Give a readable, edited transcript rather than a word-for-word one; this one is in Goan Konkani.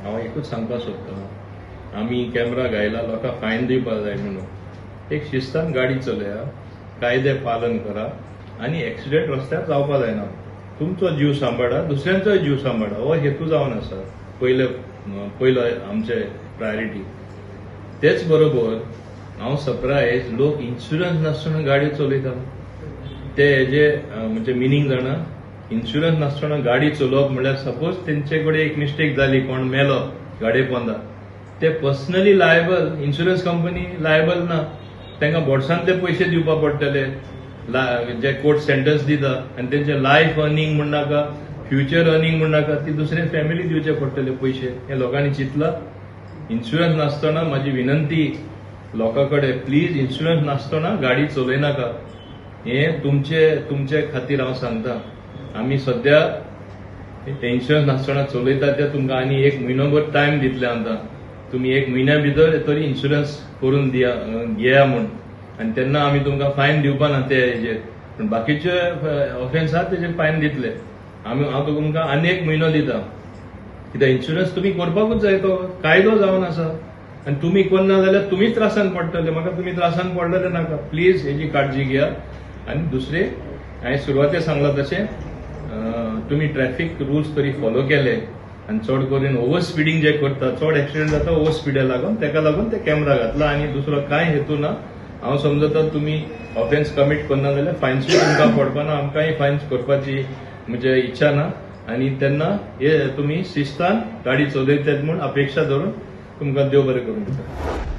हांव एकूच सांगपाक सोदतां, आमी कॅमेरा घायला लोकांक फायन दिवपाक जाय म्हणून. एक शिस्तान गाडी चलया, कायदे पालन करा आनी एक्सिडेंट रस्त्यार जावपा जायना. तुमचो जीव सांबाळा, दुसऱ्यांचोय जीव सांबाळा, हो हेतू जावन आसा पयले पयलो आमचे प्रायोरिटी. तेच बरोबर हांव सरप्रायज, लोक इन्शुरन्स नासतना गाडी चलयता. ते हेजे म्हणजे मिनींग जाणा, इन्शुरन्स नासतना गाडी चलोवप म्हणल्यार सपोज तेंचे कडेन एक मिस्टेक जाली, कोण मेलो गाडये पोंदा, ते personally liable, insurance company liable ना. तांकां बोल्सांतले पयशे दिवपा पडटले, जे कोर्ट सेंटन्स दिता, आनी तेंचे लायफ अर्निंग म्हण नाका, फ्युचर अर्निंग म्हण नाका, ती दुसरे फॅमिली दिवचे पडटले पयशे. हे लोकांनी चिंतला? इन्शुरन्स नासतना म्हाजी विनंती लोकां कडेन, प्लीज इन्शुरन्स नासतना गाडी चलयनाका. हे तुमचे तुमचे खातीर हांव सांगता. आमी सद्या ते इन्शुरन्स नासतना चलयता ते तुमकां आनी एक म्हयनोभर टायम दितले आतां. तुमी एक म्हयन्या भितर तरी इन्शुरन्स करून दिया, घेया म्हूण, आनी तेन्ना आमी तुमकां फायन दिवपा ना ते हेजेर. पूण बाकीचे ऑफेन्स आहा तेजेर फायन दितले आमी. हांव तुमकां आनी एक म्हयनो दिता, कित्याक इन्शुरन्स तुमी करपाकूच जाय, तो कायदो जावन आसा. आनी तुमी करना जाल्यार तुमीच त्रासान पडटले, म्हाका तुमी त्रासान पडलेले नाका. प्लीज हेजी काळजी घेया. आनी दुसरें, हांवें सुरवाते सांगलां तशें, तुमी ट्रॅफिक रुल्स तरी फॉलो केले आनी चड करून ओवर स्पिडींग जे करता, चड एक्सिडंट जाता ओवर स्पिडा लागून, तेका लागून ते कॅमेरा घातला आनी दुसरो कांय हेतू ना. हांव समजता तुमी ऑफेन्स कमीट करना जाल्यार फायन्सूय तुमकां पडपाना, आमकांय फायन्स करपाची म्हणजे इच्छा ना. आनी तेन्ना हे तुमी शिस्तान गाडी चलयतात म्हूण अपेक्षा धरून तुमकां देव बरें करूं दिता.